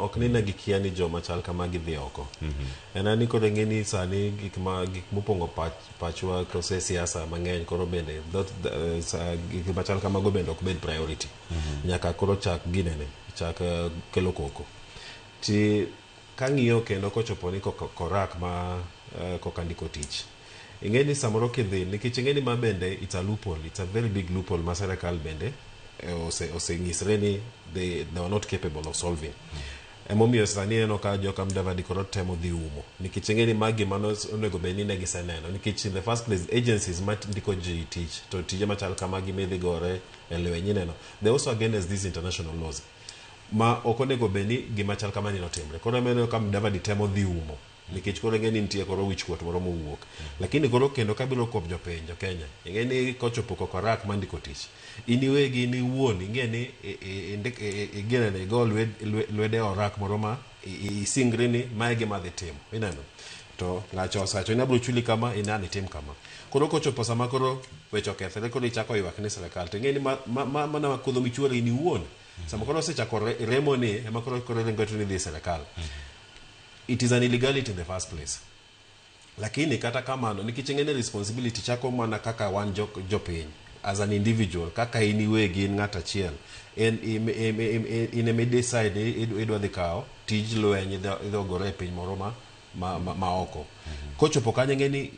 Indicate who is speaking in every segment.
Speaker 1: ok ni ne gikia ni joma chal kama gidhi oko. En ani koro ing'e ni sani gik ma gik mopong'o pach, pachwa kose siasa mang'eny koro bende that, gik machal kamago bende ok bed priority. Nyaka koro chak ginene, chak kelo koko. Ti kang'iyo kendo kochopo ni korak ma koka ndiko tich. Ing'e ni samoro kidhi, nikech ing'e ni ma bende it's a loophole, it's a very big loophole ma serikal bende osenyisre ni they were not capable of solving. Emomiyo sani ineno ka joka Mudavadi koro temo dhi umo nikech ing'e ni ma gima onego bed ni ne giseneno nikech in the first place agencies ma ndiko ji tich to tije machal kamagi midhi gore e lweny ineno they also against these international laws ma ok onego bed ni gima chal kamani notimre. Koro ema ineno ka Mudavadi temo dhi umo nikech koro ing'e ni nitie koro wichkuot moro mowuok. Lakini koro kendo kabiro kuom jopiny, jo Kenya, ing'e ni kochopo kokorak ma ndiko tich, in iwegi in iwuon ing'e ni iginene igo lwede e orak moro ma isingri ni mae e gima adhi timo, ineno. To ng'acho osewacho ni abiro chuli kama, in an itim kama. Koro kochopo sama koro weche okethore koro ichako ywak ni sirikal, to ing'e ni ma mana kudho michuore in iwuon. Sama koro osechako remo ni, ema koro koro iringo to ni idhi e sirikal. It is an illegality in the first place. Lakini kata kamano, nikech ing'e ni responsibility chako mana kaka wan jopiny, as an individual, kaka in iwegi in ng'at achiel, en in ema i-decide ni idwa dhi kawo tij lweny idhi ogore e piny moro ma oko. Kochopo kanyo ing'e ni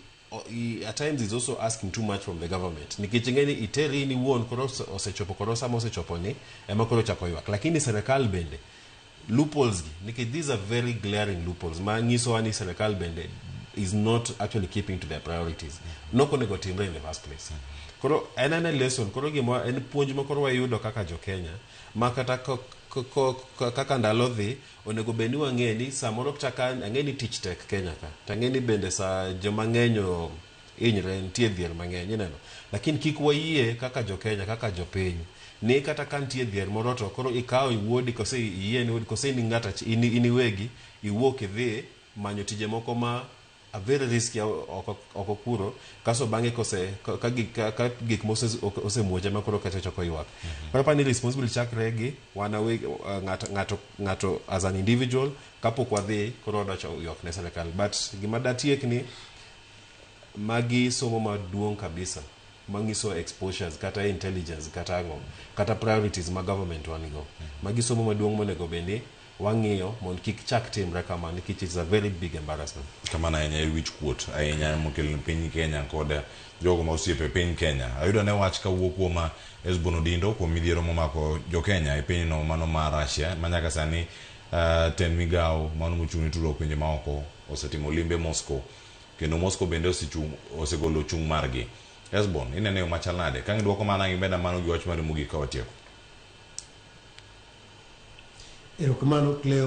Speaker 1: at times is also asking too much from the government. Nikech ing'e ni iteri in iwuon koro osechopo koro sama osechopo ni ema koro chako ywak. Lakini serikal bende loopholes gi, nikech these are very glaring loopholes ma nyisowa ni serikal bende is not actually keeping to their priorities. Nok onego timre in the first place. Koro en ane lesson, koro gima en puonj ma koro wayudo kaka jo Kenya, ma kata kaka ndalo dhi, onego bed ni wang'e ni samoro kata ang'e ni tich tek Kenya ka, to ang'e ni bende sa joma ng'eny hinyre, nitie dhier mang'eny, ineno. Lakini kik wayie kaka jo Kenya, kaka jopiny, ni kata ka nitie dhier moro to koro ikawo iwuodi kose iyie ni wuodi kose in ng'at in iwegi iwuok idhi manyo tije moko ma a very risky oko kuro kaso bang'e kose ka gik osemuoch ema koro kata chako ywak. Koro apani responsibility chakre gi wan awegi, ng'ato as an individual kapok wadhi koro wadwa ywak ne serikal. But gima datiek ni magi somo maduong' kabisa manyiso exposures kata intelligence kata ang'o kata priorities ma government wan go. Magi somo maduong' monego bed ni wang'iyo mondo kik chak timre kama nikech it's a very big embarrassment.
Speaker 2: Kamano ahinya e wich kuot ahinya mokelo ne piny Kenya kod jogo ma osiepe piny Kenya. Ayudo ne wach kawuok kuom Hesbon Odindo kuom midhiero momako jo Kenya e pinyno mano mar Russia ma nyaka sani tend migawo mano mochung' ne tudruok pinje maoko osetimo limbe Moscow kendo Moscow bende osegolo chung' margi. Hesbon, inene yo machal nade? Ka ng'idwoko mana ng'imeda mano gi wach mari mogik ka watieko.
Speaker 3: Erokamano Cleo.